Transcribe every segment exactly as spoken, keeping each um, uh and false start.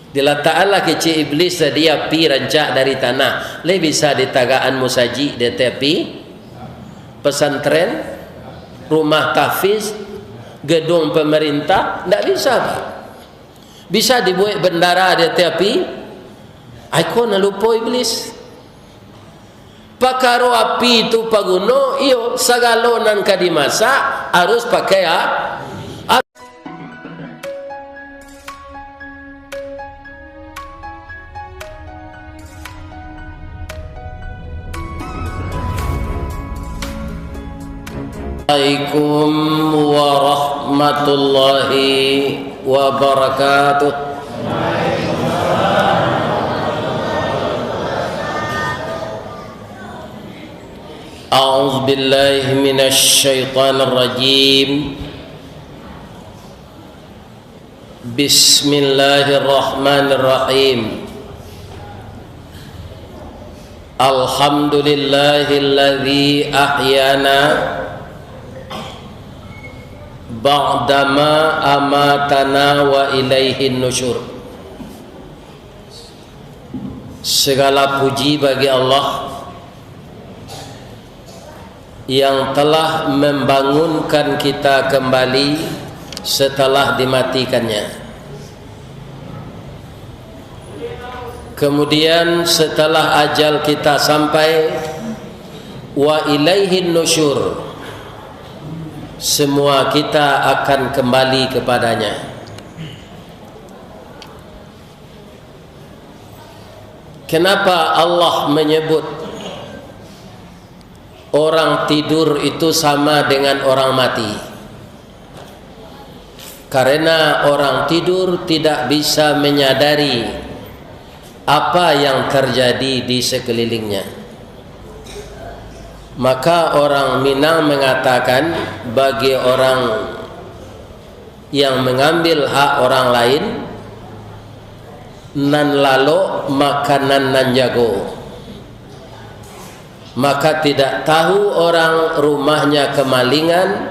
Dilatakanlah kecek Iblis tadi api rancak dari tanah. Lai bisa ditagakan musajik di ateh api? Pesantren, rumah tahfiz, gedung pemerintah, ndak bisa, Pak. Bisa dibuek bendara di ateh api? Ai ko nan lupo Iblis. Pakaro api tu paguno, iyo, sagalo nan ka dimasak harus pakai a-, a-, Assalamualaikum warahmatullahi wabarakatuh. أعوذ بالله من الشيطان الرجيم. بسم الله الرحمن الرحيم. الحمد لله الذي أحيانا بعدما أماتنا وإليه النشور. Segala puji bagi Allah yang telah membangunkan kita kembali setelah dimatikan-Nya. Kemudian, setelah ajal kita sampai, wa ilaihin nusyur, semua kita akan kembali kepada-Nya. Kenapa Allah menyebut orang tidur itu sama dengan orang mati? Karena orang tidur tidak bisa menyadari apa yang terjadi di sekelilingnya. Maka orang Minang mengatakan, bagi orang yang mengambil hak orang lain, nan lalok makanan nan jago. Maka tidak tahu orang rumahnya kemalingan,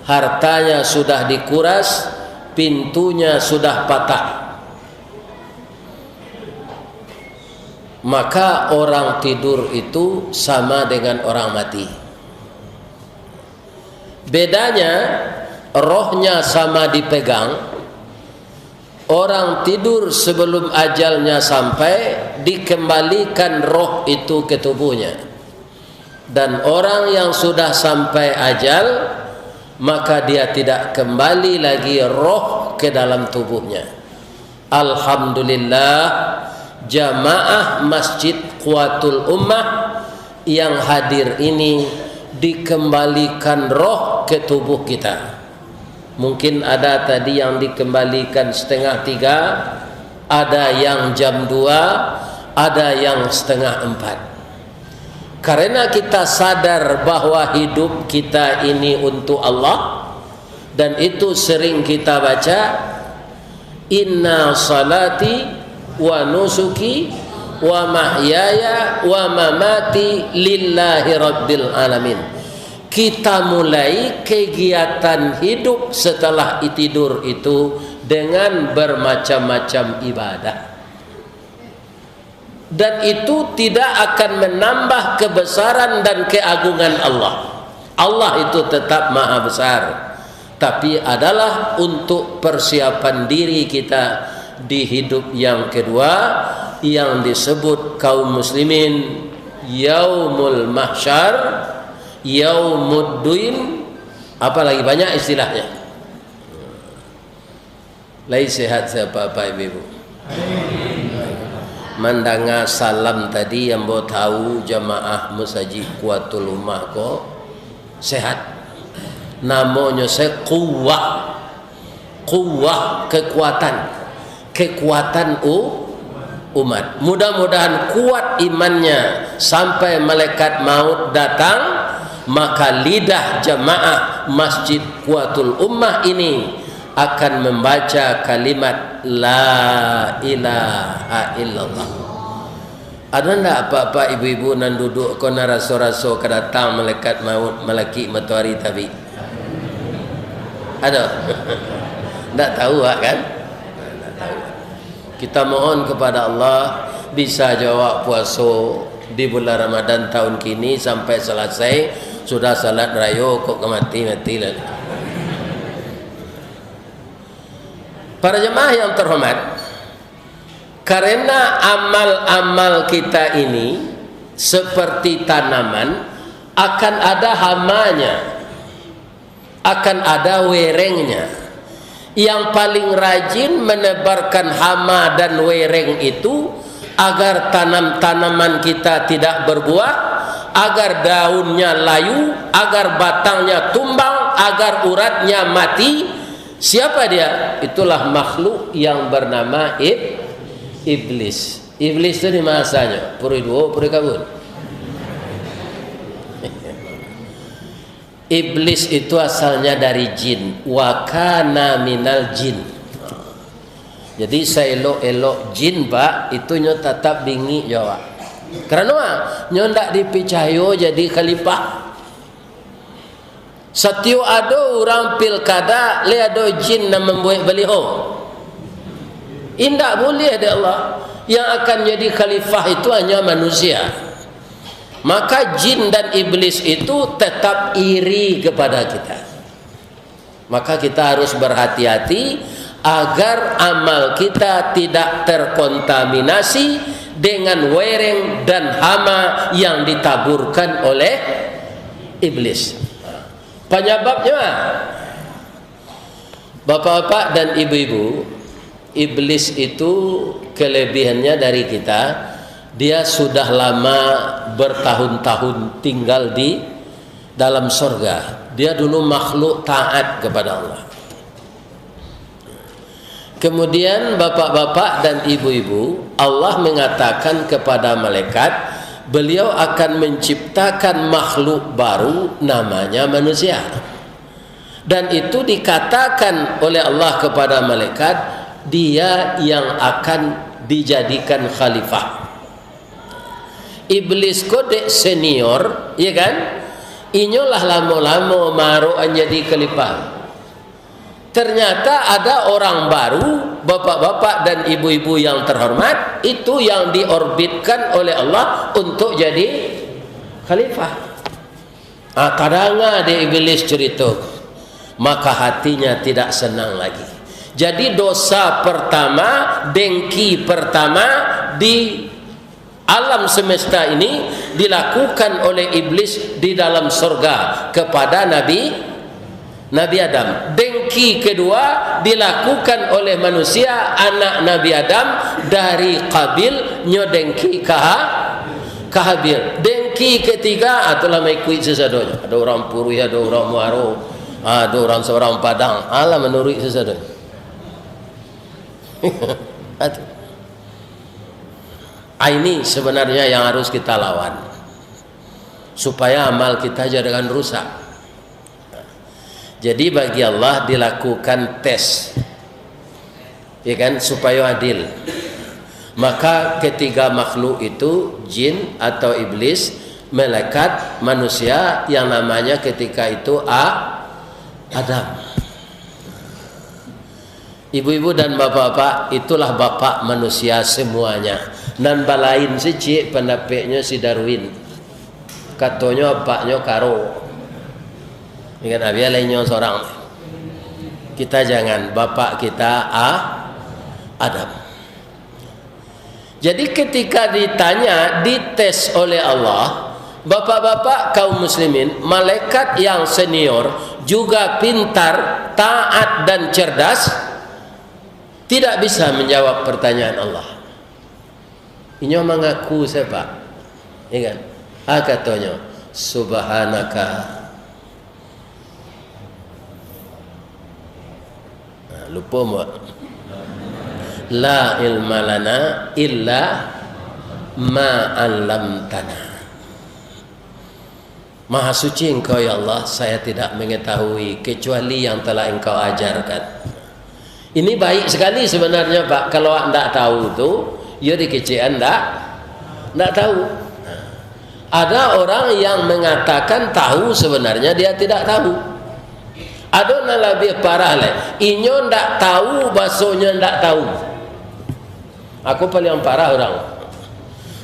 hartanya sudah dikuras, pintunya sudah patah. Maka orang tidur itu sama dengan orang mati. Bedanya, rohnya sama dipegang. Orang tidur sebelum ajalnya sampai, dikembalikan roh itu ke tubuhnya. Dan orang yang sudah sampai ajal, maka dia tidak kembali lagi roh ke dalam tubuhnya. Alhamdulillah, jamaah Masjid Quwwatul Ummah yang hadir ini dikembalikan roh ke tubuh kita. Mungkin ada tadi yang dikembalikan setengah tiga, ada yang jam dua, ada yang setengah empat. Karena kita sadar bahwa hidup kita ini untuk Allah, dan itu sering kita baca, "Inna salati wa nusuki wa mahyaya wa mamati lillahi rabbil alamin." Kita mulai kegiatan hidup setelah tidur itu dengan bermacam-macam ibadah. Dan itu tidak akan menambah kebesaran dan keagungan Allah. Allah itu tetap maha besar, tapi adalah untuk persiapan diri kita di hidup yang kedua, yang disebut kaum muslimin yaumul mahsyar, yaumuddin, apalagi banyak istilahnya. Lai sehat sabagai apak-apak, ibu-ibu? Mandanga salam tadi, ambo tahu jamaah Masajik Quwwatul Ummah ko sehat. Namonyo se kuwah. Kuwah, kekuatan. Kekuatan u-, umat. Mudah-mudahan kuat imannya sampai malaikat maut datang, maka lidah jamaah Masjid Quwwatul Ummah ini akan membaca kalimat La ilaha illallah. Ado ndak apak-apak, ibu-ibu nan duduak ko nan raso-raso ka datang malaikat maut malakik matoari tabik? Ado? Ndak tahu awak kan? Ndak tahu. Kita mohon kepada Allah, bisa jo awak puaso di bulan Ramadan tahun kini sampai selesai, sudah salat rayo, kok ka mati, mati lah. Para jemaah yang terhormat, karena amal-amal kita ini seperti tanaman, akan ada hamanya, akan ada werengnya. Yang paling rajin menebarkan hama dan wereng itu, agar tanam-tanaman kita tidak berbuah, agar daunnya layu, agar batangnya tumbang, agar uratnya mati. Siapa dia? Itulah makhluk yang bernama ib-, iblis. Iblis tu di ma asalnyo? Puruih duo, puruih kabun? Iblis itu asalnya dari jin. Wa kana minal jin. Jadi, saelok-elok jin, Pak, itu nyo tatap bingik jo awak. Karano, ah, nyo ndak dipicayo jadi khalifah. Satiok ado urang pilkada, lai ado jin nan mambuek baliho. Indak buliah dek Allah. Yang akan jadi khalifah itu hanya manusia. Maka jin dan iblis itu tetap iri kepada kita. Maka kita harus berhati-hati agar amal kita tidak terkontaminasi dengan wereng dan hama yang ditaburkan oleh iblis. Penyebabnya, bapak-bapak dan ibu-ibu, iblis itu kelebihannya dari kita, dia sudah lama bertahun-tahun tinggal di dalam sorga. Dia dulu makhluk taat kepada Allah. Kemudian bapak-bapak dan ibu-ibu, Allah mengatakan kepada malaikat, Beliau akan menciptakan makhluk baru namanya manusia. Dan itu dikatakan oleh Allah kepada malaikat, dia yang akan dijadikan khalifah. Iblis ko dek senior, ya kan? Inyo lah lamo-lamo marokan jadi khalifah. Ternyata ada orang baru, bapak-bapak dan ibu-ibu yang terhormat, itu yang diorbitkan oleh Allah untuk jadi khalifah. Ah, tadanga dek iblis cerita, maka hatinya tidak senang lagi. Jadi dosa pertama, dengki pertama di alam semesta ini dilakukan oleh iblis di dalam sorga kepada Nabi, Nabi Adam. Dengki kedua dilakukan oleh manusia, anak Nabi Adam, dari Qabil nyo dengki ka Ha-, ka Habil. Dengki ketiga, ah, tu lah maikuik sasadonyo. Ado urang puruih, ado urang muaro, ado urang surang Padang. Alah manuruik sasadonyo. Atu. Ah, ini sebenarnya yang harus kita lawan, supaya amal kita jangan rusak. Jadi, bagi Allah dilakukan tes, ya kan, supaya adil. Maka ketiga makhluk itu, jin atau iblis, malaikat, manusia, yang namanya ketika itu A-, Adam. Ibu-ibu dan bapak-bapak, itulah bapak manusia semuanya. Nan balain siciek pandapeknyo si Darwin. Katonyo apaknyo karo. Ingat, ah, biar lah inyo sorang. Kita jangan, bapak kita A-, Adam. Jadi, ketika ditanya, dites oleh Allah, bapak-bapak kaum muslimin, malaikat yang senior, juga pintar, taat, dan cerdas, tidak bisa menjawab pertanyaan Allah. Inyo mangaku sia, Pak? Ya kan? Ah, katonyo, "Subhanaka." Nah, lupo, Mbak. "La ilma lana illa ma 'allamtana." Maha suci Engkau, ya Allah, saya tidak mengetahui kecuali yang telah Engkau ajarkan. Ini baik sekali sebenarnya, Pak. Kalau awak ndak tahu tu, yo dikecekan ndak, ndak tahu. Ada orang yang mengatakan tahu, sebenarnya dia tidak tahu. Ado nan labiah parah lai. Inyo ndak tahu, basonyo ndak tahu. Aku paling parah urang.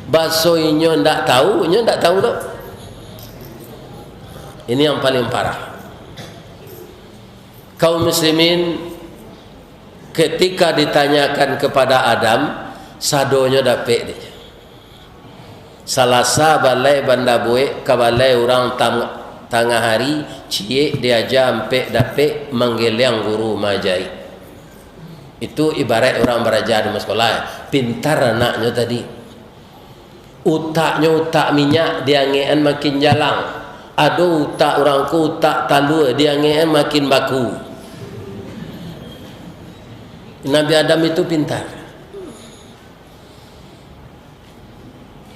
Baso inyo ndak tahu, inyo ndak tahu tu. Ini yang paling parah. Kaum muslimin, ketika ditanyakan kepada Adam, sadonyo dapek dek. Salasa balai Banda Buek ka balai urang tam-, tangah hari, ciek diaja ampek dapek, manggeliang guru maaja. Itu ibarat urang baraja di sekolah, pintar anaknyo tadi. Utaknyo utak minyak, diangekan makin jalang. Ado utak urang ko utak talua, diangekan makin baku. Nabi Adam itu pintar.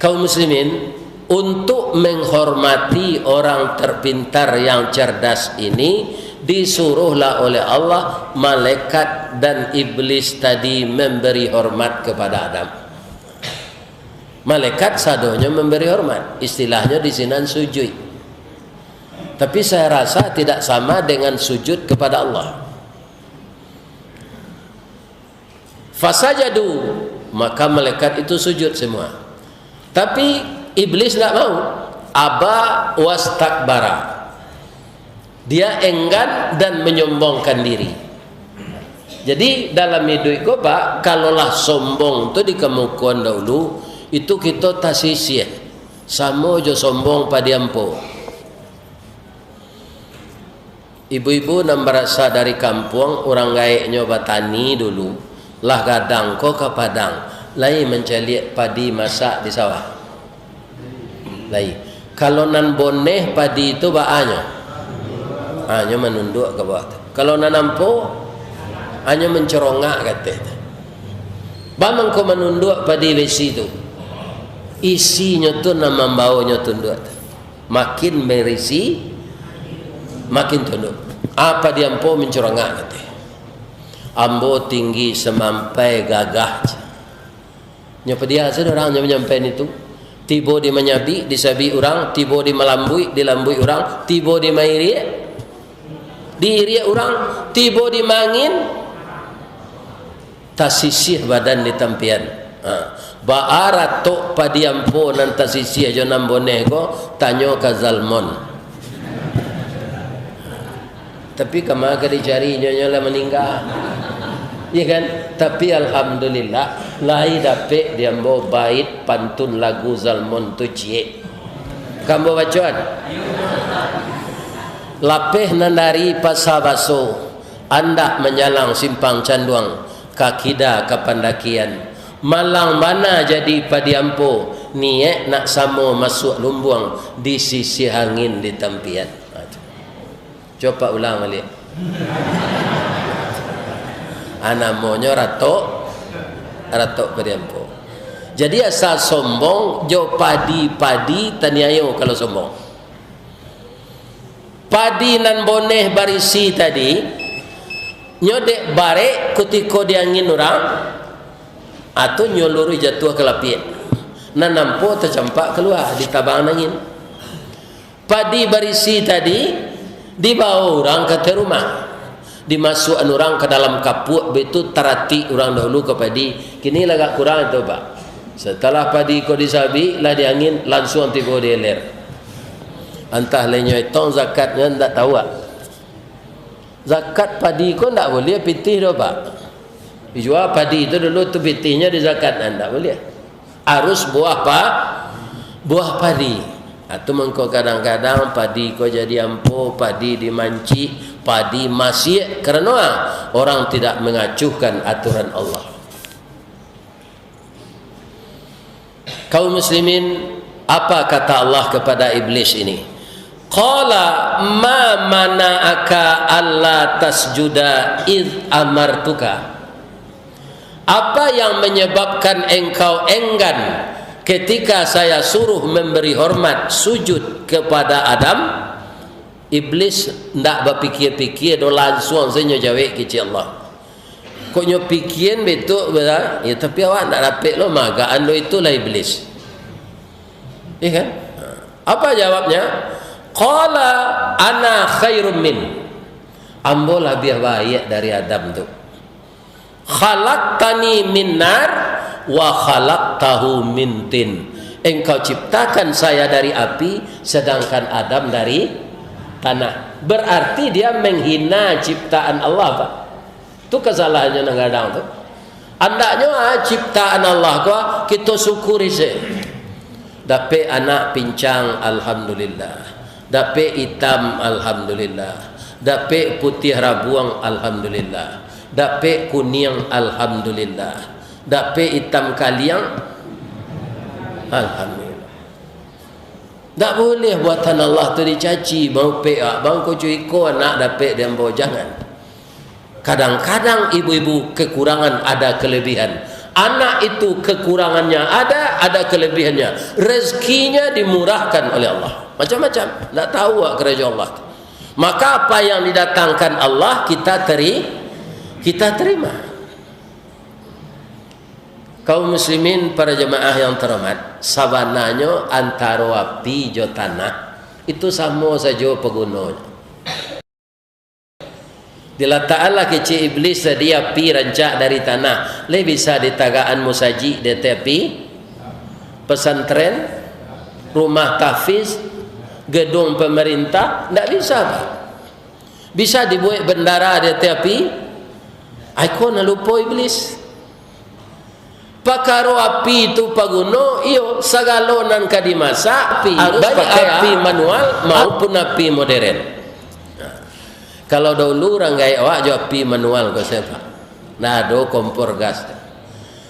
Kaum muslimin, untuk menghormati orang terpintar yang cerdas ini, disuruhlah oleh Allah malaikat dan iblis tadi memberi hormat kepada Adam. Malaikat sadonyo memberi hormat, istilahnya di sinan sujud. Tapi saya rasa tidak sama dengan sujud kepada Allah. Fasajadu, maka malaikat itu sujud semua. Tapi iblis ndak mau. Aba wastakbara. Dia enggan dan menyombongkan diri. Jadi, dalam iduik ko, Pak, kalau lah sombong tu dikemukoan dahulu, itu kito tasisih. Samo jo sombong padi ampo. Ibu-ibu nan barasa dari kampuang, urang gaeknyo batani dulu, lah gadang ko ka padang, lai mancaliak padi masak di sawah. Lai. Kalau nan boneh padi tu baa nyo? Ha, nyo manunduak ka bawah tu. Kalau nan ampo, ha, nyo mancorongak ka ateh tu. Baa mangko manunduak padi besi tu? Isinyo tu nan mambaonyo tunduak tu. Makin berisi, makin tunduk. Apa di ampo mancorongak ka ateh. Ambo tinggi samampai gagah. Nyo padiah sajo urang nyo manyampaian itu. Tibo di manyabik, disabik urang, tibo di malambuik, dilambuik urang, tibo di mairiak, diiriak urang, tibo di maangin, tasisih badan di tampian. Ha. Baa ratok padi ampo nan tasisih jo nan boneh ko, tanyo ka Zalmon. Tapi kama ka dicari, nyo, nyo lah maningga. Iya kan? Tapi alhamdulillah, lai dapek di ambo bait pantun lagu Zalmon tu ciek. Ka ambo bacoan. Lapeh nan dari Pasa Baso, andak manjalang Simpang Canduang, ka kida ka pandakian. Malang bana jadi padi ampo, niaik nak samo masuak lumbuang, disisih angin di tampian. Ha, tu. Coba ulang baliak. Ah, namonyo ratok, ratok padi ampo. Jadi asa sombong jo padi-padi taniayo kalau sombong. Padi nan boneh barisi tadi, nyo dek barek kutiko diangin urang, atau nyo luruih jatuah ka lapiak. Nan ampo tacampak kalua, ditabang angin. Padi barisi tadi dibawo urang ka ateh rumah. Dimasuakan urang ka dalam kapuak, baitu taratik urang dahulu ka padi. Kini lah agak kurang itu, Pak. Setelah padi ko disabik, lah diangin, lansuang tibo di ilir. Antah lai nyo etong zakatnyo, ndak tahu, Pak. Zakat padi ko ndak buliah pitih doh, Pak. Jua padi tu dulu tu pitihnyo di zakat, ndak buliah. Harus buah pa-, buah padi. Atau mangko kadang-kadang padi ko jadi ampo, padi dimancik, padi masiak. Karano ah, orang tidak mengacuhkan aturan Allah. Kaum muslimin, apa kata Allah kepada iblis ini? Qala ma mana'aka alla tasjuda idh amartuka. Apa yang menyebabkan engkau enggan ketika saya suruh memberi hormat sujud kepada Adam? Iblis ndak bapikia-pikia doh, lansuang sajo jawek kecek Allah. Kok nyo pikian betuk bana, ya, tapi awak ndak dapek lo magaan do, itulah iblis. Iya kan? Apa jawabnya? Qala ana khairum min. Ambo labiah baiak dari Adam tu. Khalaqtani min nar "Wa khalaqtahu min tin." Engkau ciptakan saya dari api, sedangkan Adam dari tanah. Berarti dia menghina ciptaan Allah, Pak. Tu kasalahannyo nan gadang tu. Andaknyo, ah, ciptaan Allah ko, ah, kito syukuri se. Dapek anak pincang, alhamdulillah. Dapek itam, alhamdulillah. Dapek putiah rabuang, alhamdulillah. Dapek kuniang, alhamdulillah. Dapek itam kaliang, alhamdulillah. Ndak buliah buatan Allah tu dicaci, maupek, ah, bang ko cuiko anak dapek di ambo, jangan. Kadang-kadang ibu-ibu kekurangan, ada kelebihan. Anak itu kekurangannya ada, ada kelebihannya. Rezekinya dimurahkan oleh Allah. Macam-macam. Ndak tahu awak karajo Allah tu. Maka apa yang didatangkan Allah, kita teri-, kita terima. Kaum muslimin, para jamaah yang terhormat, sabananyo antaro api jo tanah, itu samo sajo pagunonyo. Dilatakanlah kecek Iblis tadi api rancak dari tanah, lai bisa ditagakan musajik di ateh api? Pesantren, rumah tahfiz, gedung pemerintah, ndak bisa, Pak. Bisa dibuek bendara di ateh api? Ai ko nan lupo Iblis. Pakaro api tu paguno, iyo, sagalo nan ka dimasak, api, harus baik pakai api manual maupun api moderen. Nah, kalau dahulu urang gaek awak jo api manual ko, sia, Pak? Ndak ado kompor gas.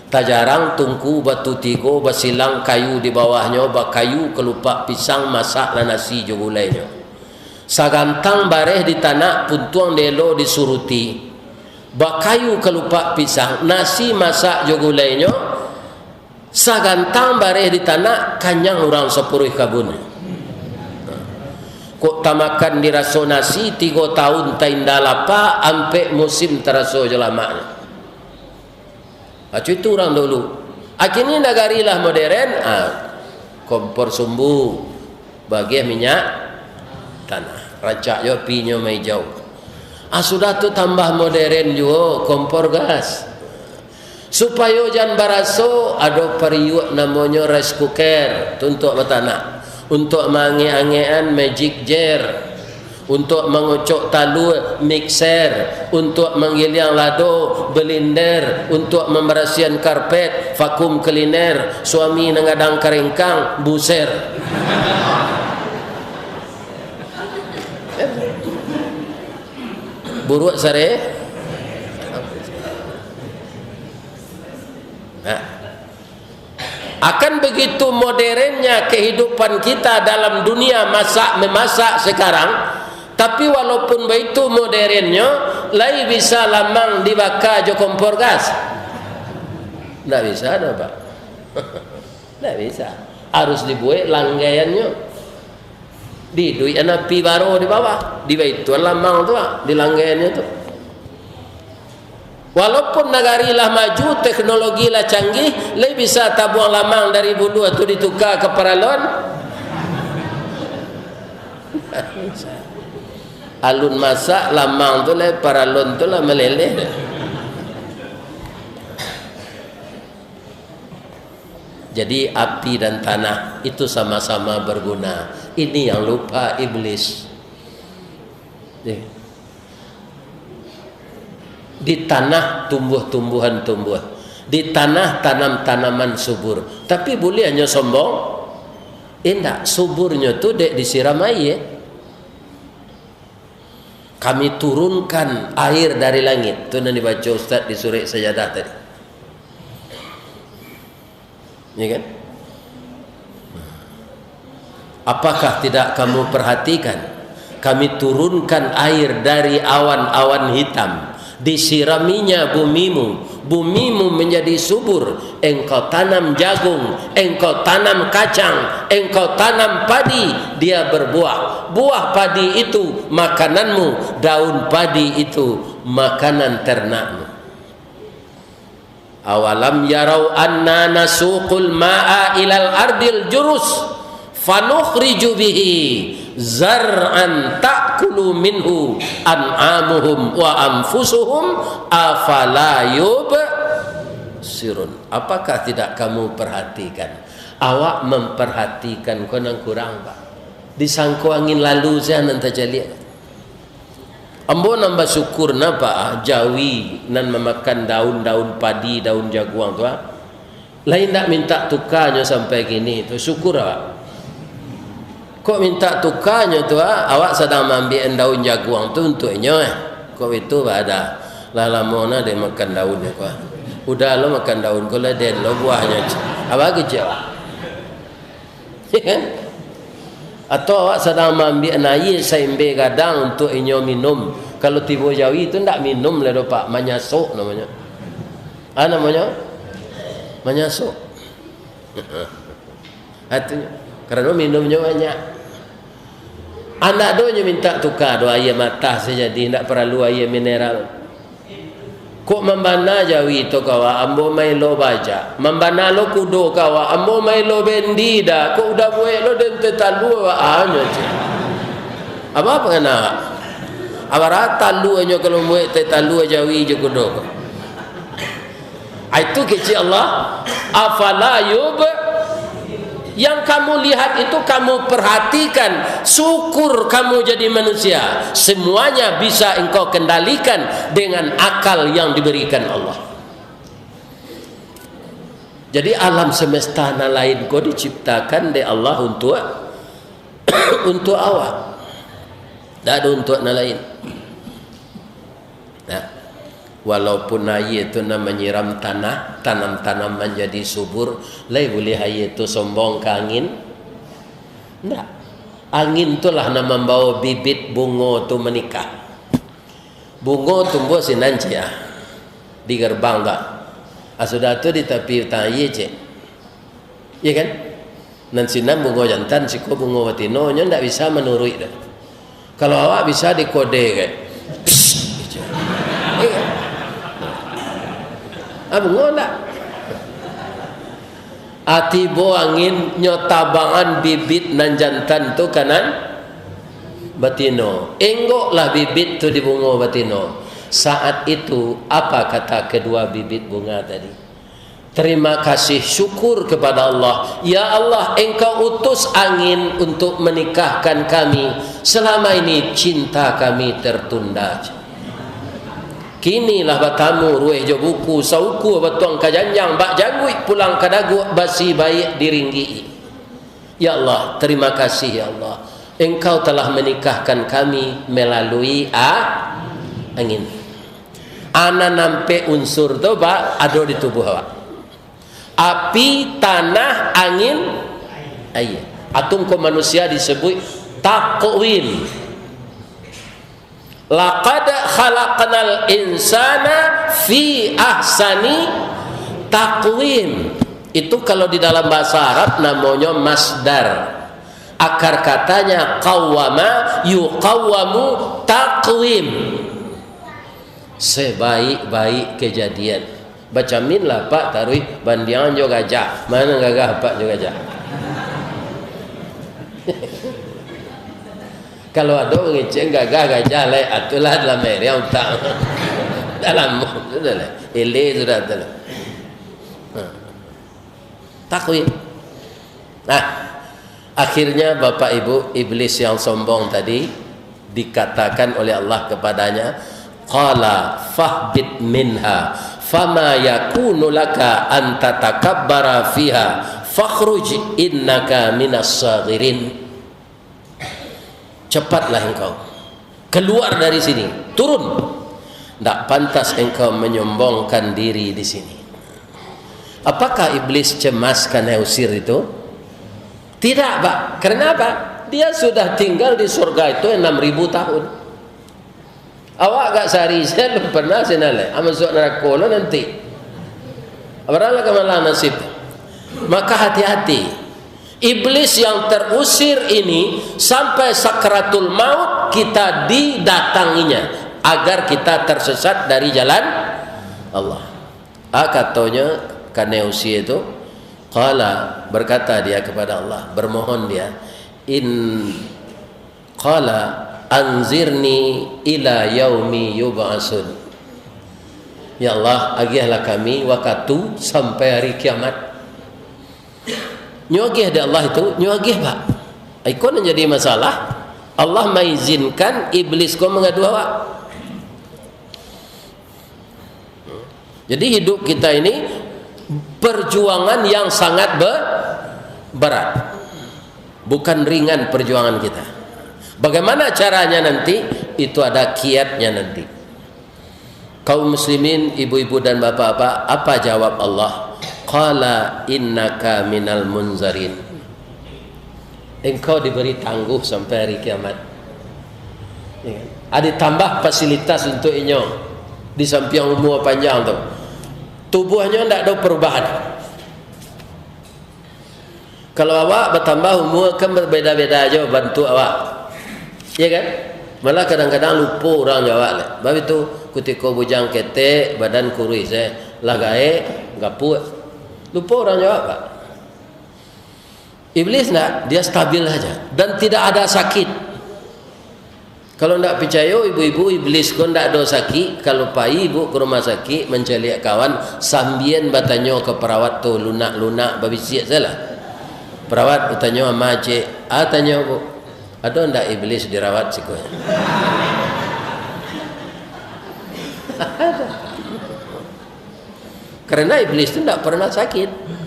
Tajarang tungku batu tigo, basilang kayu di bawahnyo, bakayu kalupak pisang, masaklah nasi jo gulainyo. Sagantang bareh ditanak, puntuang dielo disuruti. Bakayu kalupak pisang, nasi masak jo gulainyo, sagantang bareh ditanak, kanyang urang sapuruih kabun. Kok tamakan diraso nasi, tigo taun tainda lapa, ampek musim taraso jo lamaknyo. Acu itu urang dulu. Akini nagari lah moderen, ah, kompor sumbu, bagiah minyak tanah. Rancak jo apinyo maijau. Ah, sudah tu tambah moderen juo, kompor gas. Supayo jan baraso, ado pariuak namonyo rice cooker, tu untuak batanak. Untuak maangek-angekan, magic jar. Untuak mangocok talua, mixer. Untuak manggiliang lado, blender. Untuak mambarasiahan karpet, vacuum cleaner. Suami nan gadang karengkang, buser. Buruak sare. Nah. Akan begitu modernnya kehidupan kita dalam dunia masak-memasak sekarang, tapi walaupun baitu modernnya, lai bisa lamang dibaka jo kompor gas? Ndak bisa doh, Pak. Ndak bisa. Harus dibuek langgaiannyo. Diiduikan api baro di bawah, di baituan lamang tu, ah, di langgaiannyo tu. Walaupun nagari lah maju, teknologi lah canggih, lai bisa tabuang lamang dari buluah tu dituka ka paralon? Alun masak, lamang tu lai, paralon tu lah maleleh. Jadi, api dan tanah itu sama-sama berguna. Ini yang lupa iblis. Ya. Di tanah tumbuh-tumbuhan tumbuh. Di tanah tanam tanaman subur. Tapi buliah nyo sombong? Indak, suburnyo tu dek disiram aia. Kami turunkan air dari langit. Tu nan dibaco Ustaz di surek sajadah tadi. Ya kan? Apakah tidak kamu perhatikan? Kami turunkan air dari awan-awan hitam. Disiraminya bumimu. Bumimu menjadi subur. Engkau tanam jagung, engkau tanam kacang, engkau tanam padi, dia berbuah. Buah padi itu makananmu, daun padi itu makanan ternakmu. Awalam yarau anna nasuqul ma'a ilal ardil jurus fanukhriju bihi zar'an ta'kulu minhu an'amuhum wa anfusuhum afala yub-, Sirun, apakah tidak kamu perhatikan? Awak memperhatikan ko nan kurang, Pak. Disangko angin lalu saja nan tajaliak. Ambo nan basyukur na, Pak, jawi nan mamakan daun-daun padi, daun jaguang tu, ah. Lai ndak minta tukanyo sampai kini tu, syukur awak. Kok minta tukanyo tu, ah, awak sadang maambiak daun jaguang tu untuak inyo, eh. Kok itu, Pak, ada. Lah lamo na dek makan daun ko, ah. Udah lo makan daun ko, lah den lo buahnyo. Abah kecek, Pak. Ya kan? Atau awak sadang maambiak aia saimbe gadang untuak inyo minum. Kalau tibo jawi tu ndak minum lah doh, Pak, manyasok namonyo. Ah, namonyo? Manyasok. Artinyo, karano minumnyo banyak. Andak do nyo minta tuka do aia matah sajadi, indak paralu aia mineral. Kok mambana jawi tu kawa, ambo maelo bajak. Mambana lo kudo kawa, ambo maelo bendi dah. Kok udah buek lo den teh talua, anyo ceh. Apa pangana? Abara talua nyo kalau buek teh talua jawi jo kudo ko. Ah, itu kecek Allah. Afala yub-, yang kamu lihat itu kamu perhatikan, syukur kamu jadi manusia. Semuanya bisa engkau kendalikan dengan akal yang diberikan Allah. Jadi alam semesta nan lain ko diciptakan dek Allah untuk, untuk awak. Ndak ada untuk nan lain. Nah, walaupun aia tu nan manyiram tanah, tanam-tanam manjadi subur, lai buliah aia tu sombong ka angin? Ndak. Angin tu lah nan mambawa bibit bungo tu manikah. Bungo tumbuah sinan ciek, ah, di gerbang tu, ah. Ah, sudah tu di tapi utang aia ciek. Iya kan? Nan sinan bungo jantan, siko bungo batino, nyo ndak bisa manuruik doh. Kalau awak bisa dikode kan. Iya. Ah, bungo ndak? Ah, tibo angin, nyo tabangan bibit nan jantan tu ka nan batino. Enggoklah bibit tu di bungo batino. Saat itu, apa kata kedua bibit bunga tadi? Terima kasih, syukur kepada Allah. Ya Allah, Engkau utus angin untuk menikahkan kami. Selama ini cinta kami tertunda. Kinilah batamu ruweh jo buku, saukua batuang ka janjang, bak jangguik pulang ka daguak, basi baiak diringgik-i. Ya Allah, terima kasih, ya Allah. Engkau telah menikahkan kami melalui a-, angin. Anan ampek unsur tu, Pak, ado di tubuah awak. Api, tanah, angin, aia. Atau ko manusia disebut takwim. Laqad khalaqnal insana fi ahsani taqwim. Itu kalau di dalam bahasa Arab namonyo masdar. Akar katanya qawwama, yuqawwamu taqwim. Sebaik-baik kejadian. Bacaminlah, Pak, taruih bandiangan jo gajah. Mano gagah Apak jo gajah? Kalau ado mangecek gagah gajah, lai, atulah dalam area utak. Dalam, sudah lah. Ele sudah tu lah. Ha. Takwim. Nah, akhirnya Bapak Ibu, iblis yang sombong tadi dikatakan oleh Allah kepadanya, qala fahbit minha, fama yakunu laka an tatakabbara fiha, fakhruj innaka minas saghirin. Cepatlah engkau keluar dari sini, turun. Ndak pantas engkau menyombongkan diri di sini. Apakah iblis cemas karena usir itu? Tidak, Pak. Karena apa? Dia sudah tinggal di surga itu enam ribu tahun. Awak agak sehari saja belum pernah sinan lai. Ah, masuk neraka lo nanti. Baranglah kamalah nasib. Maka hati-hati. Iblis yang terusir ini sampai sakaratul maut kita didatanginya agar kita tersesat dari jalan Allah. Ah, katonyo kanai usia tu, qala, berkata dia kepada Allah, bermohon dia, in Qala, "Anzirni ila yaumi yub'atsun." Ya Allah, agiahlah kami wakatu sampai hari kiamat. Nyo agiah dek Allah itu, nyo agiah, Pak. Iko nan jadi masalah. Allah maizinkan iblis ko mangadu awak. Jadi, hidup kita ini perjuangan yang sangat be-, berat. Bukan ringan perjuangan kita. Bagaimana caranya nanti? Itu ada kiatnya nanti. Kaum muslimin, ibu-ibu dan bapak-bapak, apa jawab Allah? Qala innaka minal munzarin. Engkau diberi tangguh sampai hari kiamat. Ya kan? Ada tambah fasilitas untuk inyo di sampiang umua panjang tu. Tubuahnyo ndak ado perubahan. Kalau awak batambah umua, kan babeda-beda jo bantuak awak. Iya kan? Malah kadang-kadang lupo urang jo awak lai. Bab itu, kutiko bujang ketek, badan kuruih se, lah gaek, gapuak. Lupo urang jo awak, Pak. Iblis ndak, dia stabil saja dan tidak ada sakit. Kalau ndak picayo, ibu-ibu, iblis ko ndak ado sakik, kalau pai ibu ka rumah sakik mancaliak kawan, sambian batanyo ka parawat tu, lunak-lunak, babisiak sajolah. Parawat batanyo, "Ama cek," ah, tanyo, "Bu, ado ndak iblis dirawat siko?" Karena iblis tu ndak pernah sakit.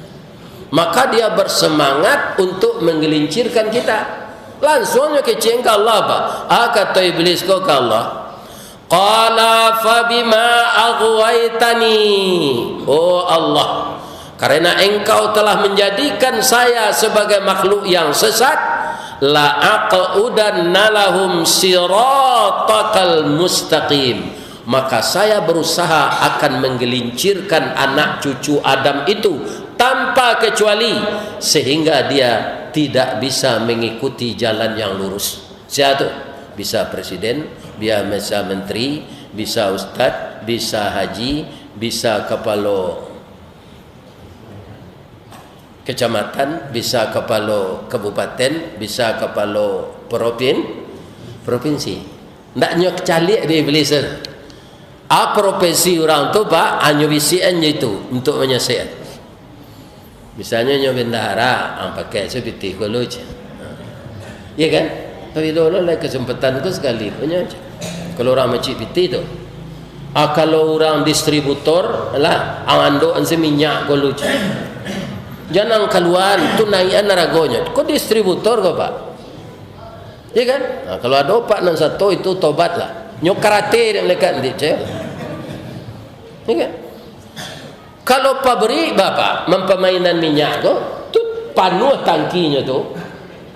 Maka dia bersemangat untuk menggelincirkan kita. Langsuang nyo kecek ka Allah, Pak. Ah, kato iblis ko ka Allah, "Qala fabima aghwaitani." Oh Allah, karena Engkau telah menjadikan saya sebagai makhluk yang sesat, la aqudanna lahum siratakal mustaqim. Maka saya berusaha akan menggelincirkan anak cucu Adam itu tanpa kecuali, sehingga dia tidak bisa mengikuti jalan yang lurus. Sia tu? Bisa presiden, bisa menteri, bisa ustad, bisa haji, bisa kapalo kecamatan, bisa kapalo kabupaten, bisa kapalo propin-, propinsi. Ndak nyo caliak di iblis tu. A, profesi urang tu, Pak, hanyo bisiakan je itu untuk manyasekan. Misalnyo nyo bendahara, ah, pakai se pitih ko lu, ceh. Iya kan? Tapi dulu lah kesempatan ko sekali punyo, ceh. Kalau urang macik pitih tu. Ah, kalau urang distributor, lah, ang andok se minyak ko lu, ceh. Jan ang kaluaan, tu naiakan aragonyo. Ko distributor ko, Pak? Iya kan? Nah, kalau ado Pak nan sato itu, tobatlah. Nyo karate dek malaikat nanti, ceh. Iya kan? Kalau pabrik Bapak mampamainan minyak ko, tu panuah tangkinyo tu,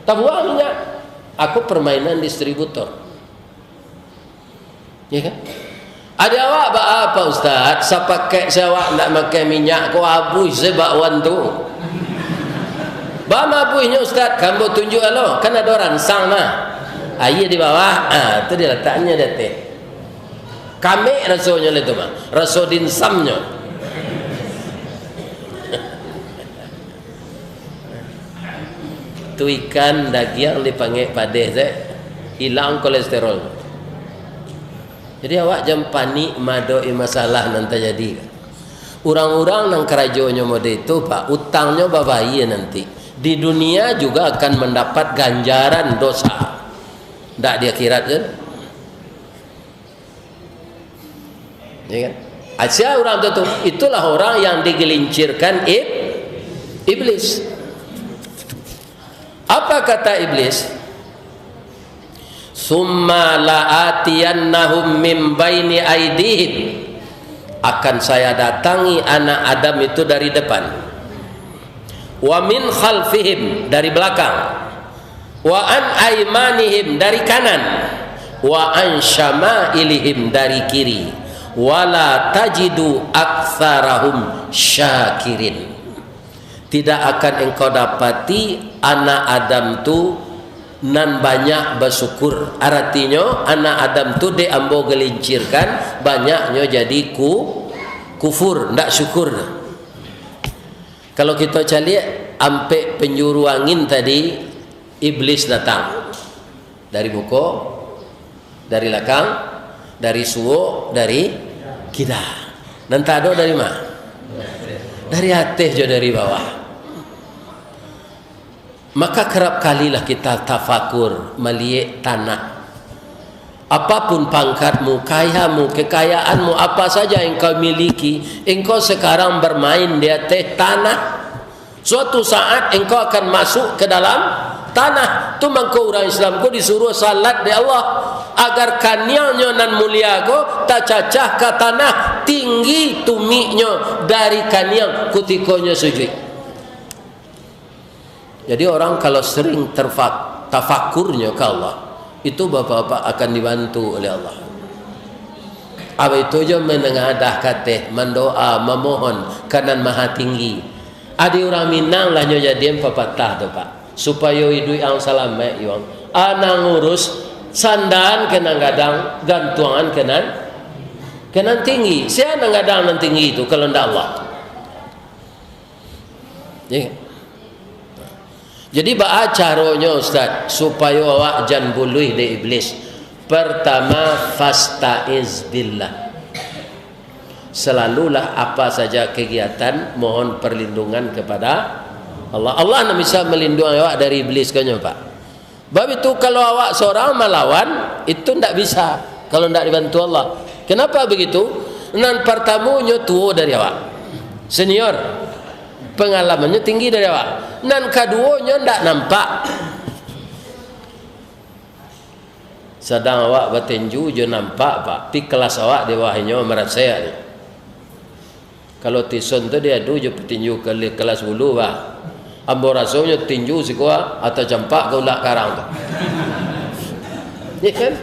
tabuang minyak. Ako permainan distributor. Ya kan? Ado awak baa, Pak Ustaz, sapakek se awak ndak makai minyak ko, abuih se bakwan tu. Baa abuihnyo, Ustaz? Ka ambo tunjuak alo, kan ado ransang mah. Aia di bawah, ah, tu dilatakannyo di ateh. Kamek rasonyo lai tu mah, raso dimsumnyo. Tu ikan dagiang dipangek padeh se, ilang kolesterol. Jadi awak jan panik maadoki masalah nan tajadi. Urang-urang nan karajonyo model itu, Pak, utangnyo babayia nanti. Di dunia juga akan mandapat ganjaran dosa. Ndak di akhirat kan? Ya kan? Asia urang tu, tu, itulah orang yang digelincirkan ib-, iblis. Apa kata iblis? "Summa la'atiyannahum min baini aidihim." Akan saya datangi anak Adam itu dari depan. "Wa min khalfihim," dari belakang. "Wa an aimanihim," dari kanan. "Wa an syama'ilihim," dari kiri. "Wa la tajidu aktsarahum syakirin." Tidak akan engkau dapati anak Adam tu nan banyak basyukur. Aratinyo, anak Adam tu dek ambo gelincirkan, banyaknyo jadi ku-, kufur, ndak syukur. Kalau kito caliak, ampek penjuru angin tadi, iblis datang. Dari muko, dari lakang, dari suok, dari kida. Nan tak ado dari ma? Dari ateh jo dari bawah. Maka, karap kalilah kita tafakur maliek tanah. Apapun pangkatmu, kayamu, kekayaanmu, apa saja engkau miliki, engkau sekarang bermain di ateh tanah. Suatu saat engkau akan masuk ke dalam tanah. Tu mangko urang Islam ko disuruh salat dek Allah, agar kaniangnyo nan mulia ko tacacah ka tanah, tinggi tumiknyo dari kaniang kutiko nyo sujuik. Jadi, orang kalau sering terfak-, tafakurnyo ka Allah, itu bapak-bapak akan dibantu oleh Allah. Abah itu jo manangadah kateh, mandoa, mamohon ka Nan Maha Tinggi. Adi urang Minang lah nyo jadian papatah tu, Pak. Supayo iduik ang salamaik, yuang. Anang urus, sandaan ka nan gadang, gantuangan ka nan, ka nan tinggi. Sia nan gadang nan tinggi tu, kalau ndak Allah? Ya. Jadi, baa caronyo, Ustaz, supayo awak jan buluih dek iblis? Pertama, fasta'iz billah. Selalulah apa saja kegiatan mohon perlindungan kepada Allah. Allah nan bisa melindungi awak dari iblis, kanyo, Pak. Bab itu, kalau awak sorang malawan, itu ndak bisa kalau ndak dibantu Allah. Kenapa begitu? Nan partamonyo tuo dari awak, senior, pengalamannyo tinggi dari awak. Nan kaduonyo ndak nampak. Sadang awak batinju jo nampak, Pak, pi kelas awak di bawah inyo marasai ni. Kalau tison tu diadu jo patinju kali kelas dulu, bah. Ambo rasonyo tinju siko, ah, atau campak ka ulak karang tu. Ya kan?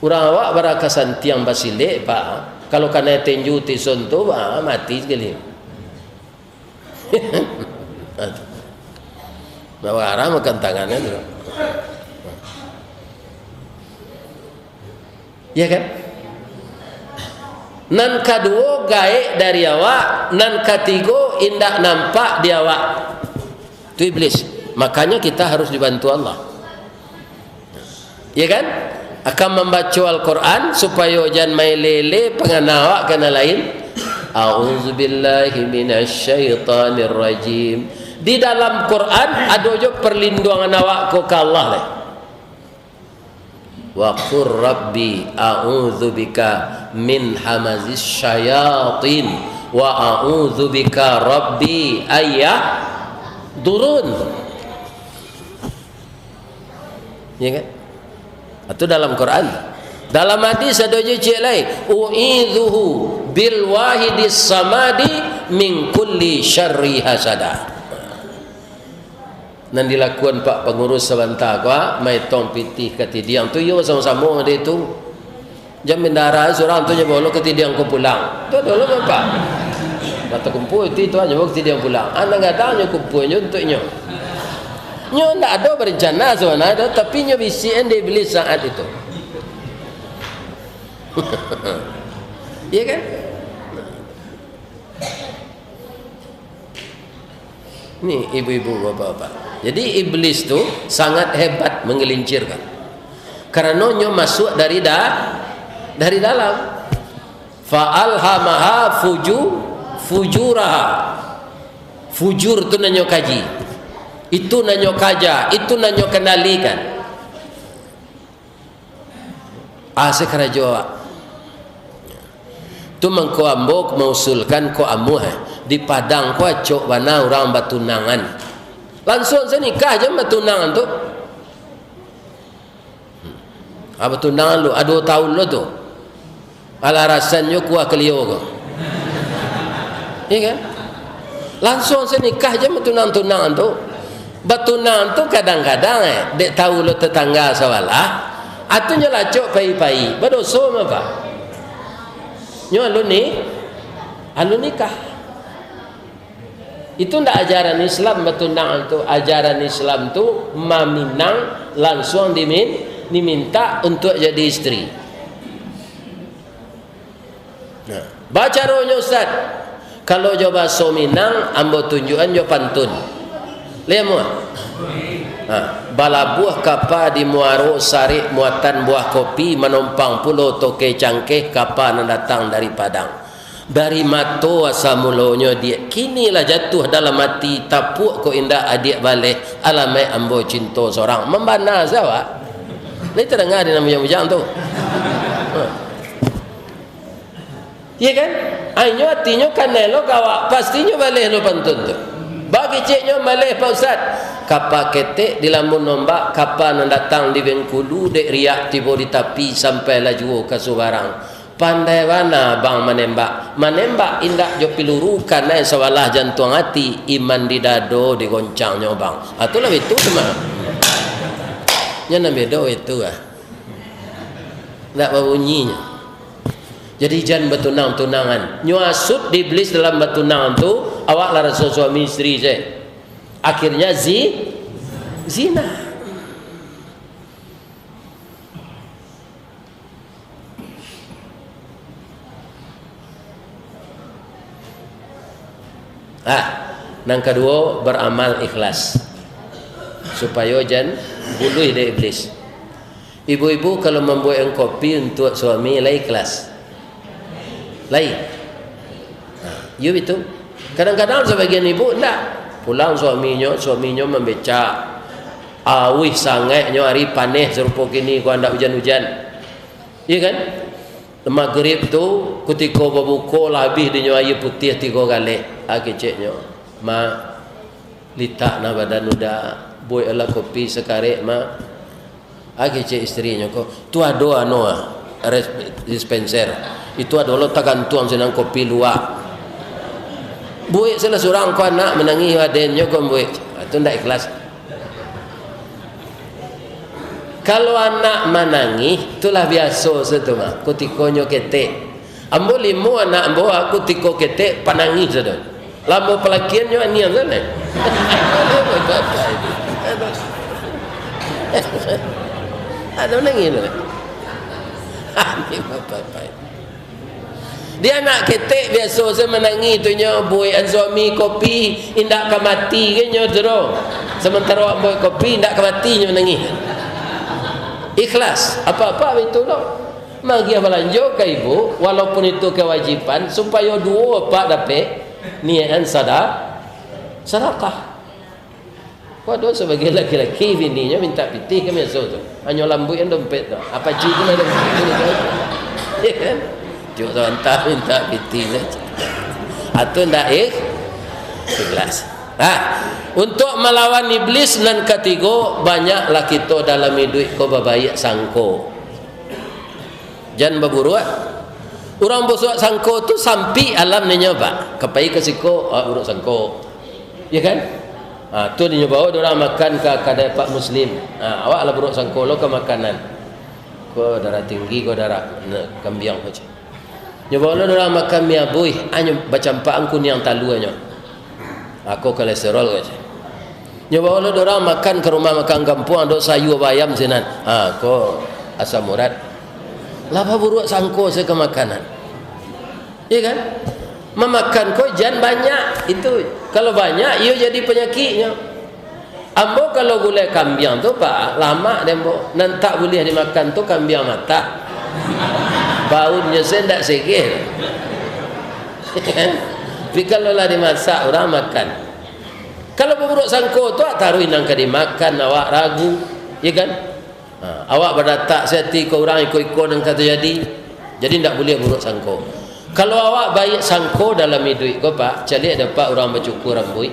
Urang awak bara ka santiang basilek, Pak. Kalau kanai tinju tison tu, bah, mati sakali. Nah, barang makan tangannya tu. Ya kan? Nan kaduo gaek dari awak, nan katigo indak nampak di awak. Tu iblis. Makanya kita harus dibantu Allah. Ya kan? Akan mambaco Al-Quran supayo jan maele-ele pangana awak ka nan lain. A'udzubillahi minasyaitonirrajim. Di dalam Quran ado jo perlindungan awak ko ka Allah lai. Wa qur rabbi a'udzubika min hamazis syayatin wa a'udzubika rabbi ayyah durun. Ya kan? Itu dalam Quran. Dalam hadis ado jo ciek lai, "U'idzuhu bil wahidis samadi min kulli syarri hasadah." Nan dilakuan Pak Pangurus sabanta ko, ah, maetong pitih katidiang tu, iyo samo-samo dek tu. Jan bendahara surang tu nyo bawa lo katidiang ko pulang. Tu ado lo, Bapak. Batakumpua iti tu nyo bawa katidiang pulang. Ah, nan gadang nyo kumpua nyo untuak inyo. Nyo ndak ado barencana sabananyo tu, tapi nyo bisiakan dek iblis saat itu. Iya kan? Ni ibu-ibu, bapak-bapak. Jadi iblis tu sangat hebat menggelincirkan. Karano nyo masuk dari da-, dari dalam. Fa alhamaha fuju-, fujuraha. Fujur tu nan nyo kaji. Itu nan nyo kaja, itu nan nyo kendalikan. Ah, sakarajo awak. Tu mangko ambo mausulkan ko amuah, eh. Di Padang ko acok bana urang batunangan. Lansuang sanikah jan batunangan tu. Ah, batunangan lu, ado duo taun lo tu. Alah rasannyo kuah kalio ko. Iya kan? Lansuang sanikah jan batunang-tunang tu. Batunang tu kadang-kadang, eh, dek tahu lo tetangga sabalah, atu nyo lacok pai-pai, badoso mah, Pak. Nyo alun ni, alun nikah. Itu ndak ajaran Islam, batunang tu. Ajaran Islam tu maminang lansuang dimin-, diminta untuak jadi isteri. Nah, bacaronyo, Ustaz, kalau jo bahaso Minang, ambo tunjuakan jo pantun. Lai amuah? Ha. Balabuah kapa di Muaro Sarik muatan buah kopi, manompang pulo toke cangkeh kapa nan datang dari Padang. Dari mato asa mulonyo diak, kini lah jatuah dalam ati, tapuak kok indak adiak baleh, alamaik ambo cinto sorang. Mambana se awak. Lai tadanga di nan bujang-bujang tu. Ha. Iya kan? Ai, nyo atinyo kanai lo ka awak, pastinyo baleh lo pantun tu. Bak keceknyo baleh, Pak Ustaz. Kapa ketek di lambun ombak, kapa nan datang di Bengkulu, dek riak tibo di tapi, sampai lah juo ka subarang. Pandai bana abang manembak. Manembak indak jo piluru, kanai sabalah jantuang ati, iman di dado digoncangnyo, bang. Ah, tu lah itu tu mah. Nyo nan bedo itu ah. Ndak babunyinyo. Jadi jan batunang-tunangan. Nyo asut di iblis dalam batunang tu, awak lah raso suami isteri se. Akhirnya zi-, zina. Ah, nan kaduo, baramal ikhlas, supayo jan buluih dek iblis. Ibu-ibu, kalau mambuek kopi untuak suami, lai ikhlas? Lai? Nah, iyo itu. Kadang-kadang sabagian ibu ndak. Pulang suaminyo, suaminyo mambecak. Auih sangaiknyo, ari paneh sarupo kini, ko andak ujan-ujan. Iya kan? Magrib tu, kutiko babuko, lah abih dinyo aia putiah tigo galeh. Ah, keceknyo, "Mak, litak nah badan uda, bueklah kopi sakarek, Mak." Ah, kecek isterinyo ko, "Tu ado anu ah, res-, dispenser. Itu ado lo tagantuang sinan kopi luak." Buek salah surang ko anak manangih, adennyo ko buek. Ah, tu ndak ikhlas. Kalau anak manangih, tu lah biaso se tu mah, kutiko nyo ketek. Ambo limo anak ambo, aku tiko ketek, panangih sado. Lamo palakian nyo aniang sado. Ado nangih tu. Aniang bapak-bapak. Di anak ketek biaso se manangih tu nyo, buekan suami kopi, indak ka mati ge nyo tu doh. Samantaro awak buek kopi, indak ka mati nyo manangih. Ikhlas, apa-apa itu doh. Magiah balanjo ka ibu, walaupun itu kewajiban, supayo duo apak dapek, niakan sada-, sadakah. Kok ado sabagian laki-laki bininyo mintak pitih ka biaso tu. Hanyo lambuikan dompet tu. Apa cik tu lah dompet tu. Ya kan? Cuk sabanta mintak pitih tu. Atu ndak ikh-, ikhlas. Ha, untuak malawan iblis nan katigo, banyaklah kito dalam iduik ko babaiak sangko. Jan baburuak. Urang busuak sangko tu sampik alam ninyo, Pak. Ka pai ka siko, ah, buruak sangko. Ya kan? Ah, tu ninyo bawa dek urang makan ka kadai Pak Muslim. Ah, awak lah buruak sangko lo ka makanan. Ko darah tinggi, ko darah, ne, kambiang ko, ceh. Nyo bawa lo dek urang makan mi abuih, ah, nyo bacampakan kuniang taluanyo. Ah, ko kolesterol ko, ceh. Nyo bawa lo dek urang makan ka rumah makan kampuang, dok sayua bayam sinan. Ha, ko asam urat. Lah baburuak sangko se ka makanan. Iya kan? Mamakan ko jan banyak itu. Kalau banyak, iyo jadi panyakiknyo. Ambo kalau gulai kambiang tu, Pak, lamak dek ambo. Nan tak buliah dimakan tu kambiang matak. Baunnyo se ndak segeh. Tapi kalau lah dimasak, urang makan. Kalau baburuak sangko tu, ah, taruih nan ka dimakan, awak ragu, ya kan? Ha, awak badatak se ati ka urang iko-iko nan ka tajadi. Jadi, ndak buliah buruak sangko. Kalau awak baiak sangko dalam iduik ko, Pak, caliak dek Apak urang bacukua rambuik.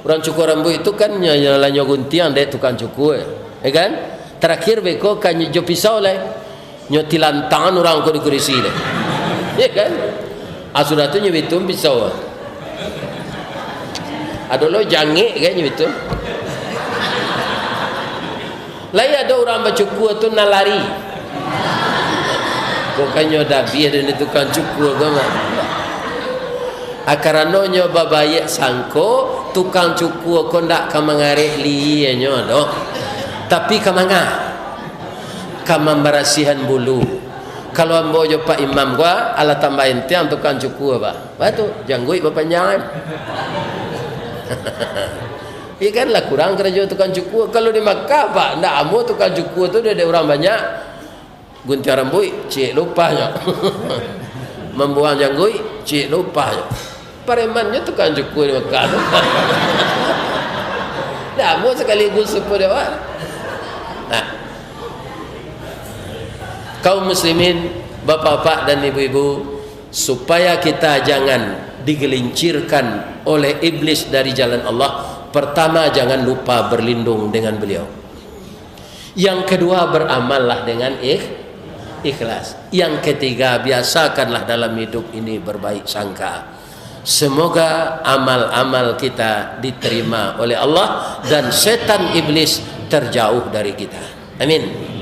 Urang cukua rambuik tu kan nyo, nyo lah nyo guntiang dek tukang cukua, ya kan? Tarakhir beko kan nyo jo pisau lai. Nyo tilantangan urang ko di kurisi tu. Ya kan? Ah, sudah tu nyo bitum pisau. Ado lo jangek kan nyo bitum. Lai ado urang bacukua tu nan lari. Bukanyo dabiah dari tukang cukua ko mah. Ah, karano nyo babaiak sangko, tukang cukua ko ndak ka mangarek lienyo doh. Tapi ka manga. Ka mambarasihan bulu. Kalau ambo jo Pak Imam ko, alah tambah entiang tukang cukua, bah. Bah tu, jangguik bapanjangan. Iyo kan, lah kurang karajo tukang cukur. Kalau di Makkah, Pak, ndak amuah tukang cukur tu dek urang banyak. Guntiang rambuik, ciek lupahnyo. Mambuang jangguik, ciek lupahnyo. Paremannyo tukang cukur di Makkah tu. Ndak amuah sakaligus supo dek awak. Nah. Kaum muslimin, bapak-bapak dan ibu-ibu, supaya kita jangan digelincirkan oleh iblis dari jalan Allah, pertama, jangan lupa berlindung dengan beliau. Yang kedua, beramallah dengan ikh-, ikhlas. Yang ketiga, biasakanlah dalam hidup ini berbaik sangka. Semoga amal-amal kita diterima oleh Allah dan setan iblis terjauh dari kita. Amin.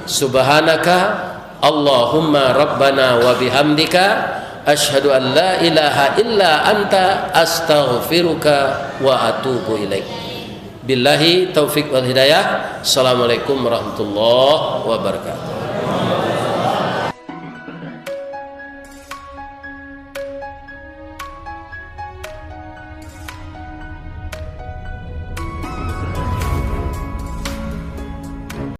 Subhanaka Allahumma rabbana wa bihamdika, asyhadu an la ilaha illa anta, astaghfiruka wa atubu ilaik. Billahi taufik wal hidayah. Assalamualaikum warahmatullahi wabarakatuh.